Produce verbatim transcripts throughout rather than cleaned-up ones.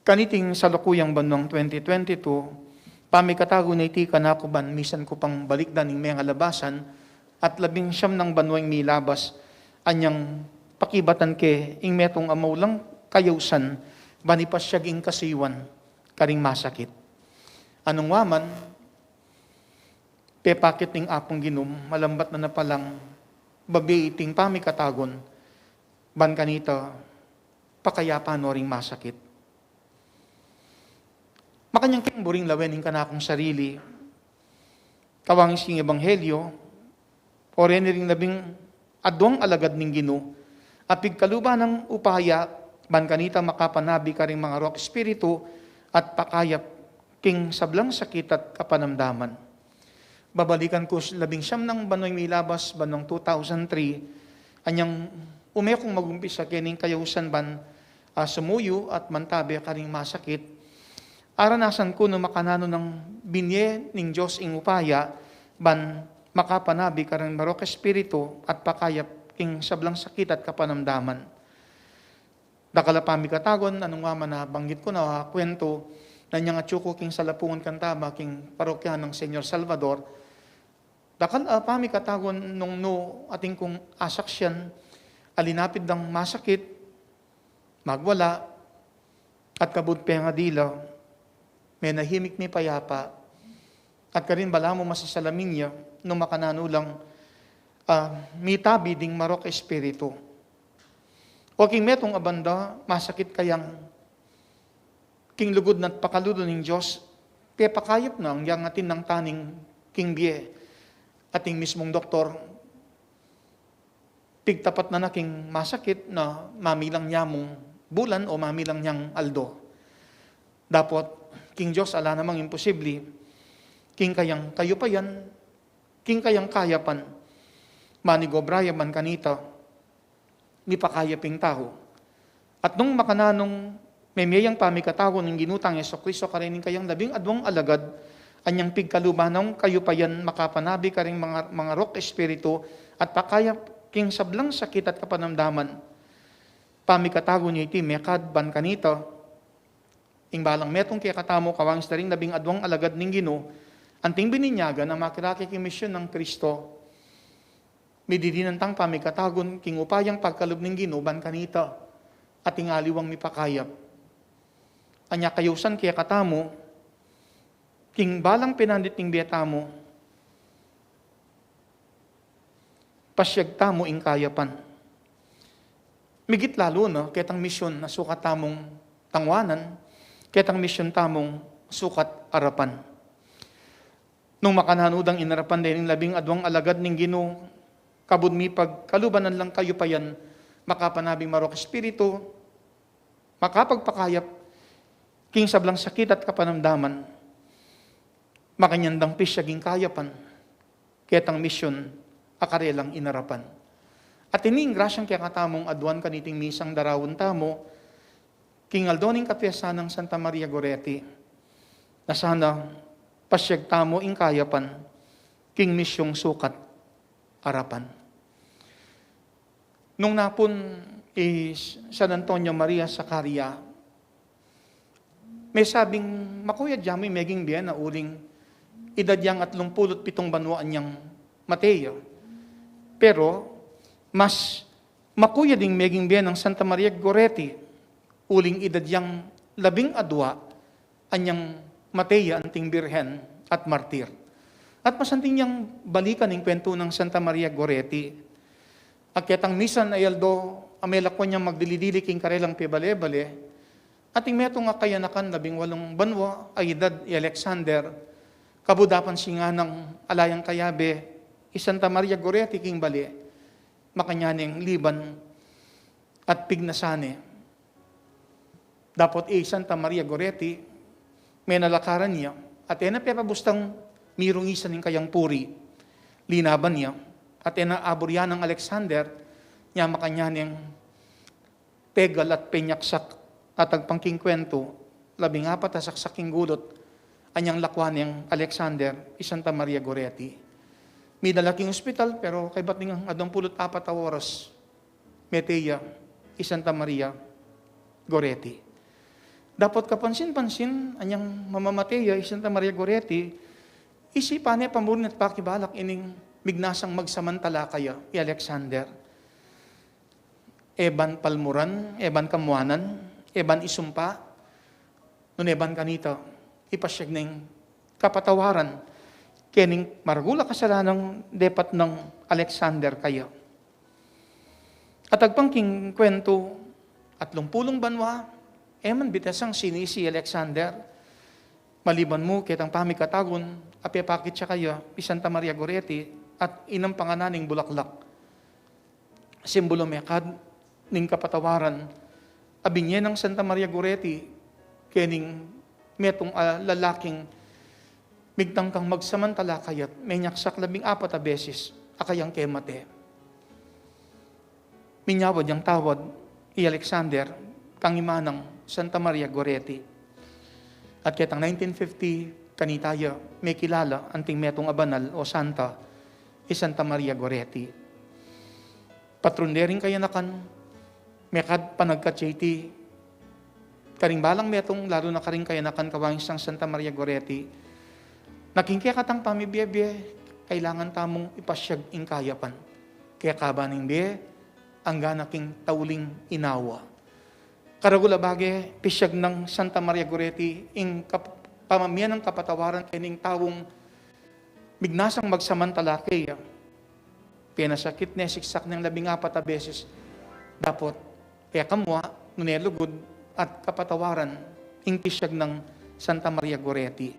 Kaniting salukuyang banuang twenty twenty-two, pamikatagun ne iti kanaku ban misan ku pang balikdan ing mengalabasan, at labing siyam nang banua ing milabas, anyang pakibatan ke ing metung a maulang kayausan, ban ipasyag ing kasuyuan karing masakit. Nung wa man, pepakit ning Apung Ginu, malambat na na palang babie iting pamikatagun, ban kanita pakayapan no ring masakit. Makanyan keng buring lawen ing kanakung sarili, kawangis king ebanghelyo, o reni ring labing aduang alagad ning Ginu, a pigkaluban nang upaya, ban kanita makapanabi karing mangarok espiritu, at pakayap king sablang sakit at kapanamdaman. Babalikan ku, labing siyam nang banuang milabas, banuang two thousand three, anyang ume kung magumpisa kening kayausan ban, ah, sumuyu at mantabe karing masakit. Aranasan ku no makananu nang binie ning Dios ing upaya, ban makapanabi karing marok espiritu at pakayap king sablang sakit at kapanamdaman. Dakal a pamikatagun, nung wa man, nabanggit ku na, ah, kuwentu, nung anyang atyu ku king salapungan kang tama, king parokya nang Señor Salvador. Dakal a pamikatagun nung nu atin kung asaksian, a linapit dang masakit, magwala, at kabud pengadila, menahimik, mipayapa, at karin balamu masasalamin ya, nung makananu lang, ah, mitabi ding marok espiritu. O king metung a banda, masakit kayang king lugud na't pakaludu ning Dios, pepakayap na, anyang atin nang taning king bie. Ating mismung doktor, pigtapat na na king masakit na mamilang nya mung bulan o mamilang nyang aldo. Dapot, king Dios ala namang imposibli, king kayang kayupayan, king kayang kayapan, manigobra ya man kanita, mipakayap ing tau. At nung makananung memie yang pamikatagun ning Ginu tang Jesucristo karin ing kayang labing aduang alagad, anyang pigkaluban nang kayupayan makapanabi karing manga-, mangarok espiritu at pakayap king sablang sakit at kapanamdaman. Pamikatagun ya iti mekad ban kanita, ing balang metung kekatamu kawangis da ring labing aduang alagad ning Ginu, anting bininyagan a makirake king misyun nang Kristo. Mididinan tang pamikatagun king upayang pagkalub ning Ginu ban kanita, ating aliwang mipakayap. Anya kayausan kekatamu, king balang penandit ning bie tamu, pasyag tamu ing kayapan. Migit lalu na ketang misyun a sukat tamung tangwanan, ketang misyun tamung sukat arapan. Nung makananu dang inarapan dening labing aduang alagad ning Ginu, kabud mipagkaluban na lang kayupayan, makapanabing marok espiritu, makapagpakayap king sablang sakit at kapanamdaman, makanyan dang pisyag ing kayapan ketang misyun a karelang inarapan. At ini ing grasyang kekatamung aduan kaniting misang daraun tamu, king aldo ning kapiyasan nang Santa Maria Goretti, na sana pasyag tamu ing kayapan king misyung sukat arapan. Nung napun i San Antonio Maria Sacaria, mesabing makuyad ya mu ing meging bie na uling idad yang atlung pulu't pitung banua anyang mate ya. Pero mas makuyad ing meging bie nang Santa Maria Goretti uling idad yang labing adua anyang mate ya anting birhen at martir. At masanting yang balikan ing kwentu nang Santa Maria Goretti. At ketang misan a aldo, a melakwan yang magdili-dili king karelang pibale-bale, ating metung a kayanakan labing walung banua a idad i Alexander, kabud apansin nang ala yang kayabe i Santa Maria Goretti king bale, makanyan neng liban at pignasan ne. Dapot i Santa Maria Goretti, menalakaran ya, at e na pepabustang mirungisan ing kayang puri. Linaban ya, at e na aburian nang Alexander, nya makanyan neng tegal at penyaksak, at agpang king kwentu, labing apat a saksak king gulut anyang lakwan neng Alexander i Santa Maria Goretti. Midala king ospital, pero kaybat ning aduang pulu't apat a oras, mete ya i Santa Maria Goretti. Dapot kapansin-pansin, anyang mamamate ya i Santa Maria Goretti, isipan ne pa murin at pakibalak ining mignasang magsamantala kaya i Alexander. E ban palmuran, e ban kamuanan, e ban isumpa, nune ban kanita, ipasyag neng kapatawaran kening maragul a kasalanang depat nang Alexander kaya. At agpang king kwentu, atlung pulung banua, e man bitasang sinisi i Alexander, maliban mu ketang pamikatagun a pepakit ya kaya i Santa Maria Goretti at inampangan na ning bulaklak. Simbulu mekad ning kapatawaran a binye nang Santa Maria Goretti kening metung a lalaking migtangkang magsamantala kaya't menyaksak labing apat a beses a kayang kemate. Minyawad yang tawad i Alexander kang imanang Santa Maria Goretti. At ketang nineteen fifty, kanita ya mekilala anting metung a banal o santa, i Santa Maria Goretti. Patron de ring kayanakan, mekad panagkat ya iti karing balang metung, lalu na karing kayanakan kawang sang Santa Maria Goretti, na king kekatang pamibie-bie, kailangan tamung ipasyag ing kayapan. Kekaba ning bie, angga na king tauling inawa. Karagul a bage, pisyag nang Santa Maria Goretti ing kap-, pamamie nang kapatawaran kening taung mignasang magsamantala keya. Penasakit ne, siksak neng labing apat a beses. Dapot, pekamua, nune lugud, at kapatawaran, ing pisyag nang Santa Maria Goretti.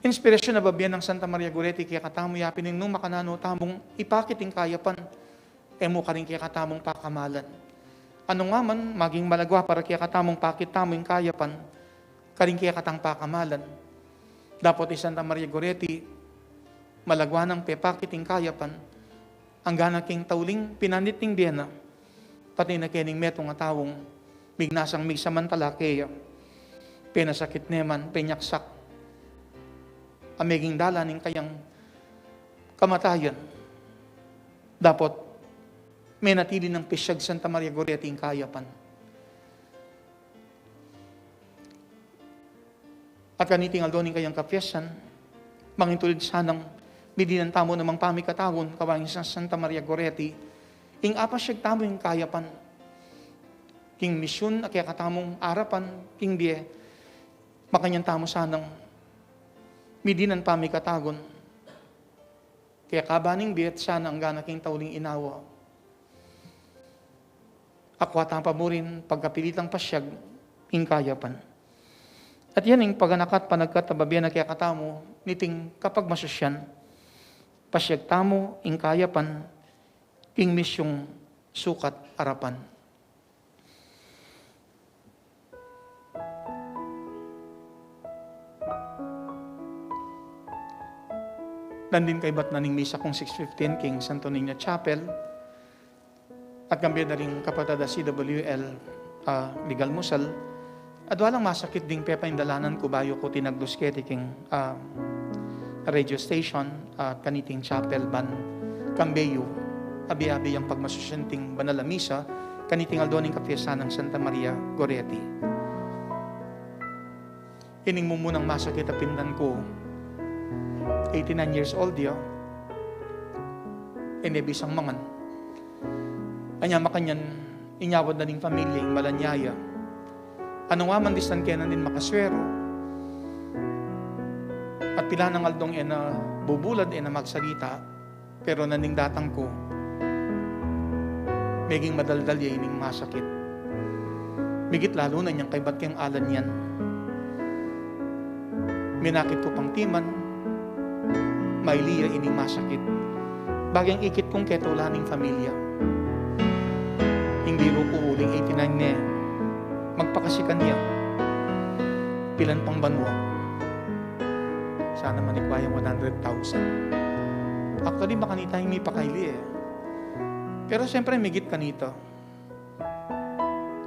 Inspirasyon a babie nang Santa Maria Goretti kekatamu ya pin ing nung makananu tamung ipakit ing kayapan, e mu karing kekatamung pakamalan. Anu nga man, maging malagwa para kekatamung pakit tamu ing kayapan, karing kekatang pakamalan. Dapot i Santa Maria Goretti, malagwa nang pepakit ing kayapan, angga na king tauling pinanit ning bie na, pati na kening metung a taung mignasang migsamantala keya, penasakit ne man, penyaksak a meging dalan ning kayang kamatayan. Dapot, menatili nang pisyag Santa Maria Goretti ing kayapan. At kaniting aldo ning kayang kapyasan, mangintulid sanang midinan tamu namang pamikatagun kawang sang Santa Maria Goretti, ing apasyag tamu ing kayapan, king misyun a kekatamung arapan king bie, makanyan tamu sanang midinan pamikatagun. Kekaba ning bie at sana angga na king tauling inawa. Akwa tamu pa murin pagkapilitang pasyag ing kayapan. At yan ing paganakat panagkat a babie na kekatamu niting kapagmasusyan. Pasyag tamu ing kayapan king misyung sukat arapan. Nandin kaybat na ning misa kung six fifteen king Santo Niño Chapel, at kambe da ring kapatad a C W L, ah, migalmusal, adwa lang masakit ding pepaindalanan ku bayu ku tinaglus keti king, ah, radio station, ah, kaniting chapel ban kambe yu, abi-abi yang pagmasusyan ting banal a misa, kaniting aldo ning kapyasan nang Santa Maria Goretti. Ining mumunang masakit a pindan ku, eighty-nine years old ya, e ne bisang mangan. Anya makanyan, inyawad na ning pamilya ing malanyaya. Anu nga man, distan ke na nin makaswero. At pilan nang aldong e na bubulad, e na magsalita. Pero nanding datang ku, meging madaldal ya ining masakit. Migit lalu na inyang kaybat keng alan yan. Minakit ku pang timan, maili ya ining masakit. Bagyang ikit kung ketula ning familia. Ing biru ku uling eighty-nine ne, magpakasikan ya. Pilan pang banua. Sana manikwa yang one hundred thousand. Actually, makanita ing mipakaili e. Pero siyempre, migit kanita,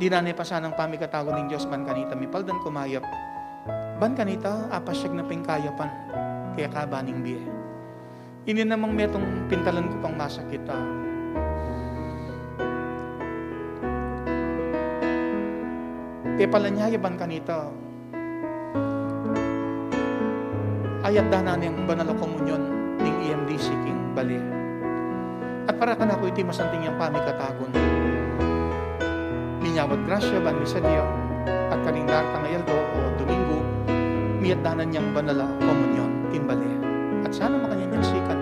dinan ne pa sanang pamikatagun ning Dios ban kanita mipaldan kumayap. Ban kanita, apasyag na pin ing kayapan. Kaya kaba ning bie. Ini namang metung pintalan ku pang masakit, ah. Pepalanya ya ban kanita, ayat da na ning banal a komunyon ning E M D C king bale. At para kanaku iti masanting yang pamikatagun. Minyawad grasya ban misa dia, at karing daratang a aldo o Domingo, miyat da na niyang banal a komunyon king bale. At sana makanyan yang sikan,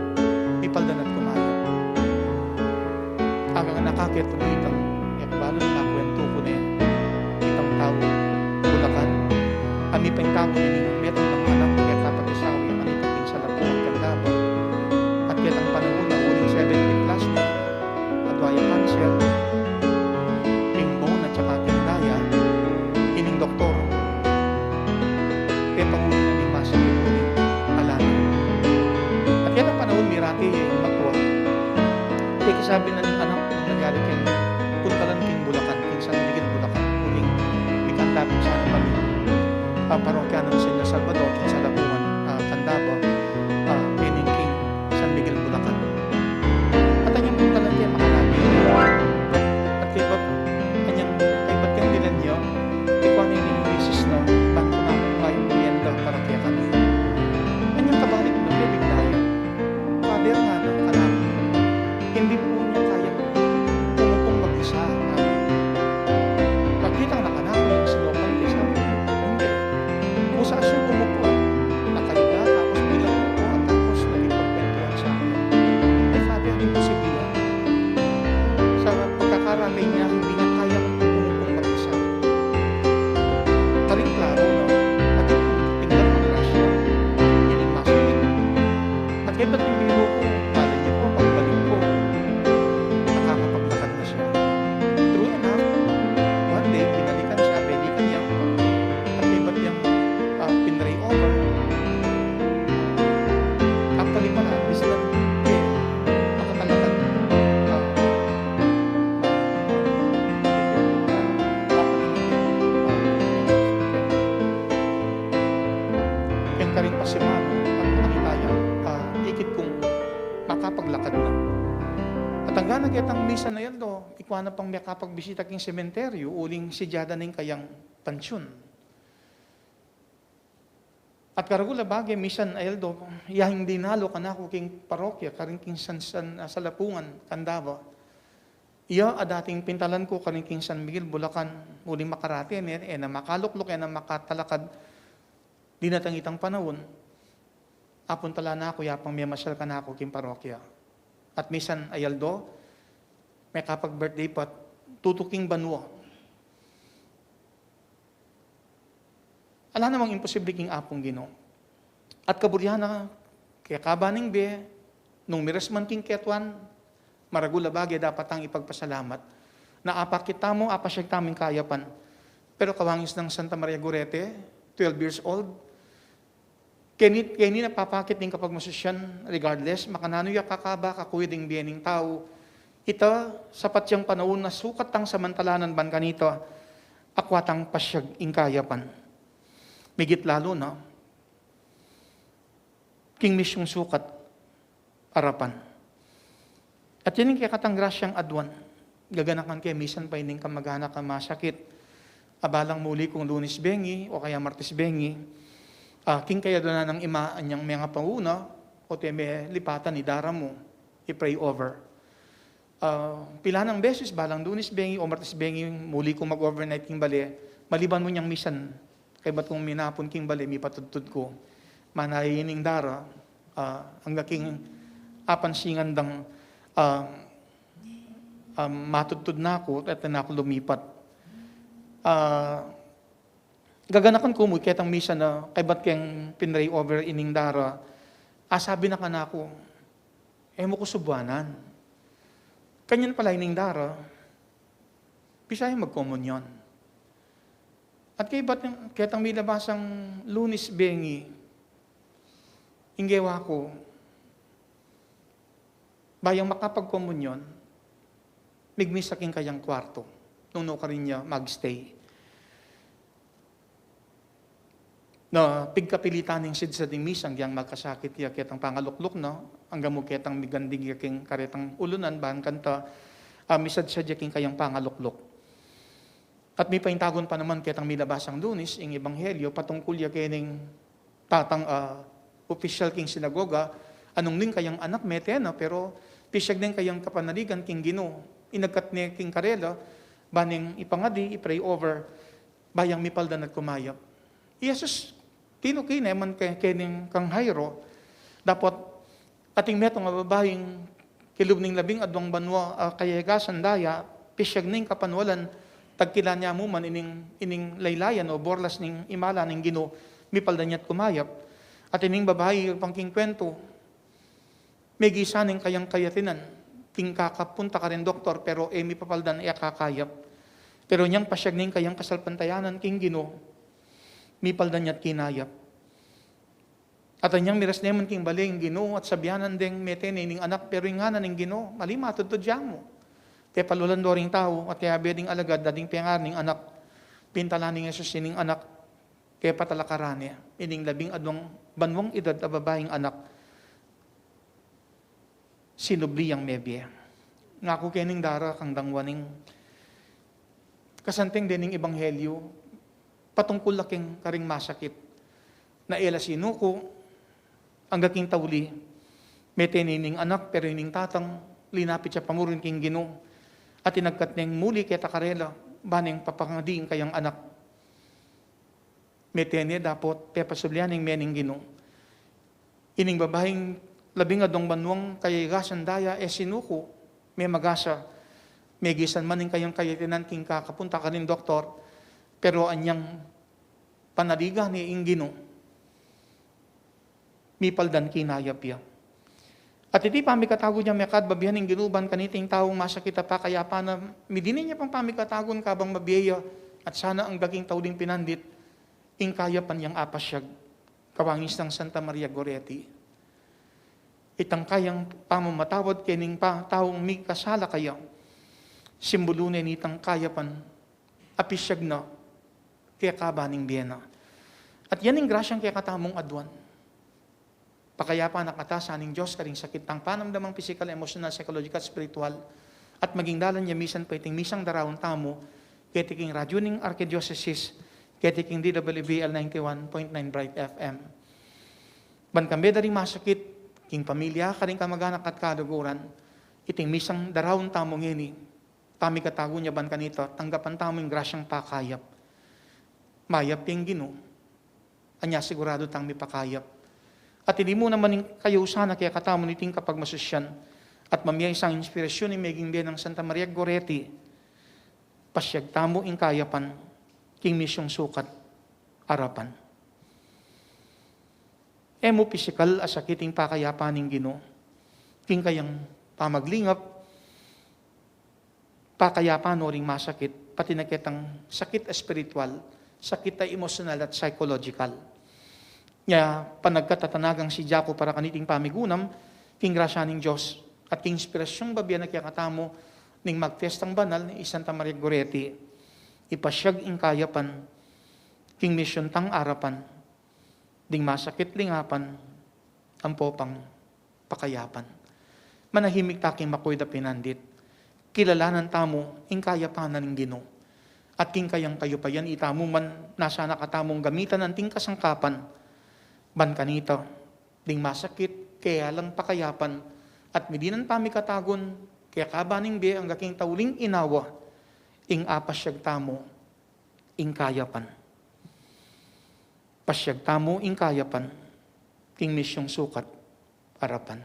mipaldanat kumayap. Agang nakakit itang, e ku balu nung akuwentu ku ne, itang tau Bulacan, a mipintago ne ning metung nang anak, kaya kapag-asawa ya kanita king Salapungan, Candaba. At ketang panaun a uling seventy plus ne, adwa yang cancer king bone at saka king daya, ining doktor, pepanguli na ning masakit uling ala na. At ketang panaun mirate ya ing matua, e kisabi na ning anak nung nangyari keng puntalan king Bulacan, king San Miguel, Bulacan, uling mikanta pin sana kami, ah, parokya nang Señor Salvador king Salapungan, ah, Candaba, ah, keni king San Miguel, Bulacan. At anyang puntalan ke, makalagi. At kaybat, anyang, kaybat yang dinan ya, ikwa ne ning misis na, ban ku na kung kayu merienda para kekami. Anyang kabalik na, mebigla ya. Father, ngana kanaku, indi pu niya kayang umupung mag-isa, ngana. Pagkitang na kanaku yang sinuwapan ke, sabi ku, indi. Kusa siyang umupo, nakahiga, tapos bilang ko, at tapos nakipagkwentuhan sa akin. Ay, Father, imposible yan. Sa pagkakarate niya, hindi niya kayang umupung mag-isa. Karing klaro, no? At yung tingnan mo na siya, yan yung masunod. At kaya ba't yung biro ko, kala niya po, pagbalik ko, nakakapaglakad na siya. True enough, one day, binalikan siya, balikan niya. At kaya ba't yung, ah, pinray over? Actually pala, bisan, eh, makatalakad, ah, Ken karing pasimanu, at nakita ya, ah, ikit kung makapaglakad na. At anggang ketang misan a aldo, ikwa na pang makapagbisita king sementeryo, uling sidyada na ing kayang pansyun. At karagul a bage, misan a aldo, ya ing dinalu kanaku king parokya, karin king San, San, ah, Salapungan, Candaba. Iya a dating pintalan ku karin king San Miguel, Bulacan, uling makarate ne, e na makalukluk, e na makatalakad, dinatang itang panaun, apuntalan na ku, ya pang memasyal kanaku king parokya. At misan a aldo, mekapag-birthday pat, tutuking banua. Ala namang imposible king Apung Ginu. At kaburian na, kaya kabaning be, nung miras man king ketuan, maragul a bage dapat tang ipagpasalamat. Na apakit tamu, apasyag tamu ing kayapan. Pero kawangis nang Santa Maria Gorete, twelve years old, keni, keni na papakit ning kapagmasusyan, regardless, makananu ya kakaba, kakuya ding bie ning tau, ita, sapat yang panaun na sukat tang samantalanan ban kanita, akwa tang pasyag ing kayapan. Migit lalu na, king misyung sukat, arapan. At yan ing kekatang grasyang aduan, gaganakan ke misan pa ining kamaganak a masakit. A balang muli kung Lunes bengi, o kaya Martes bengi, ah, king kayadwanan nang ima anyang mengapauna, o te melipatan, idara mu, i-pray over. Ah, pilanang beses, balang Lunes bengi o Martes bengi, muli kung mag-overnight king bale, maliban mu nyang misan, kaybat kung minapun king bale, mipatudtud ku. Manaya ining dara, ah, angga king apansingan dang, ah, ah, matudtud na ku, at na ku lumipat. Ah, gaganakan ku mu, ketang misan a, kaybat keng pinray over ining dara, asabi na kanaku, "E mu ku subuanan." Kanyan pala ining dara, bisa yang magkomunyon. At kaybat ketang milabasang Lunes bengi, ing gewa ku, ba yang makapagkomunyon, migmisa king kayang kwartu, nung nukarin ya mag-stay. Na pigkapilitan ning sidsad ing misa, agyang magkasakit ya ketang pangalukluk na, angga mu ketang migandig ya king karetang ulunan, ban kanita, ah, misadsad ya king kayang pangalukluk. At mipaintagun pa naman ketang milabasang Lunis ing ebanghelyo patungkul ya kening tatang, ah, opisyal king sinagoga, a nung ning kayang anak mete na, pero pisyag neng kayang kapanaligan king Ginu, inagkat ne king karela, ba neng ipangadi, i-pray over, ba yang mipaldan at kumayap. I Jesus, tinuki ne man ke-, kening kang Jairo, dapot ating metung a babaing kilub ning labing adwang banua, ah, kayegasan daya, pisyag ning kapanwalan, tagkilan ya mu man ining, ining laylayan o borlas ning imala ning Ginu, mipaldan ya't kumayap. At ining babai pang king kwentu, megisa ning kayang kayatinan king kakapunta karing doktor, pero e mipapaldan, e kakayap. Pero inyang pasyag ning kayang kasalpantayanan king Ginu, mipaldan ya't kinayap. At inyang miras ne man king bale ing Ginu at sabianan deng mete ne ining anak, pero ing ngana ning Ginu, mali matudtud ya mu. Tepalwalan do ring tau, at e abe ding alagad, dating pengar ning anak. Pintalan ning Jesus ining anak, kepatalakaran ne ining labing adwang banuang edad a babaing anak, sinubli yang mebie. Ngaku kening dara kang dangwa ning kasanting dening ebanghelyo patungkul la king karing masakit, na e la sinuku angga king tauli. Mete ne ining anak, pero ining tatang linapit ya pamurin king Ginu, at inagkat neng muli keta karela, ba neng papangadi ing kayang anak. Mete ne dapot pepasubli ya neng mie ning Ginu. Ining babaing labing adwang banuang kayegasan daya, e sinuku, memagasa, megisan man ing kayang kayatinan king kakapunta karing doktor, pero anyang panaligan ne ing Ginu, mipaldan, kinayap ya. At iti pamikatagun ya mekad babihan ning Ginu ban kaniting taung masakit a pakayapan na, midi ne ya pang pamikatagun kabang mabie ya, at sana angga king tauling pinandit, ing kayapan yang apasyag. Kawangis nang Santa Maria Goretti. Itang kayang pamamatawad kening pa, taung mikasala kaya, simbulu ne nitang kayapan a pisyag na kekaba ning bie na. At yan ing grasyang kekatamung aduan. Pakayapan a katasan ning Dios karing sakit tang panamdamang pisikal, emosyonal, psychological, spiritual, at maging dalan ya misan pa iting misang daraun tamu keti king radyu ning Arkidiosesis, keti king D W B L ninety-one point nine Bright F M. Ban kambe da ring masakit king pamilya, karing kamaganak at kaluguran, iting misang daraun tamu ngeni, pamikatagun ya ban kanita, tanggapan tamu ing grasyang pakayap. Mayap ing Ginu, anya siguradu tang mipakayap. At ini mu naman ing kayausan na kekatamu niting kapagmasusyan at mamie isang inspirasyun ing meging bie nang Santa Maria Goretti, pasyag tamu ing kayapan king misyung sukat arapan. E mu pisikal a sakit ing pakayapan ning Ginu, king kayang pamaglingap, pakayapan no ring masakit, pati na ketang sakit espiritual, sakit a emosyonal at psychological. Nya, panagkatatanagang si Jaco para kaniting pamigunam, king grasya ning Dios, at king inspirasyung babie na kekatamu ning magpestang banal i Santa Maria Goretti, ipasyag ing kayapan king misyun tang arapan, ding masakit lingapan, ampo pang pakayapan. Manahimik ta king makuid a pinandit. Kilalanan tamu ing kayapan na ning Ginu. At king kayang kayupayan, itamu man, nasa na katamung gamitan anting kasangkapan ban kanita, ding masakit, kaya lang pakayapan, at midinan pamikatagun, kekaba ning bie angga king tauling inawa, ing apasyag tamu ing kayapan. Pasyag tamu ing kayapan, king misyung sukat arapan.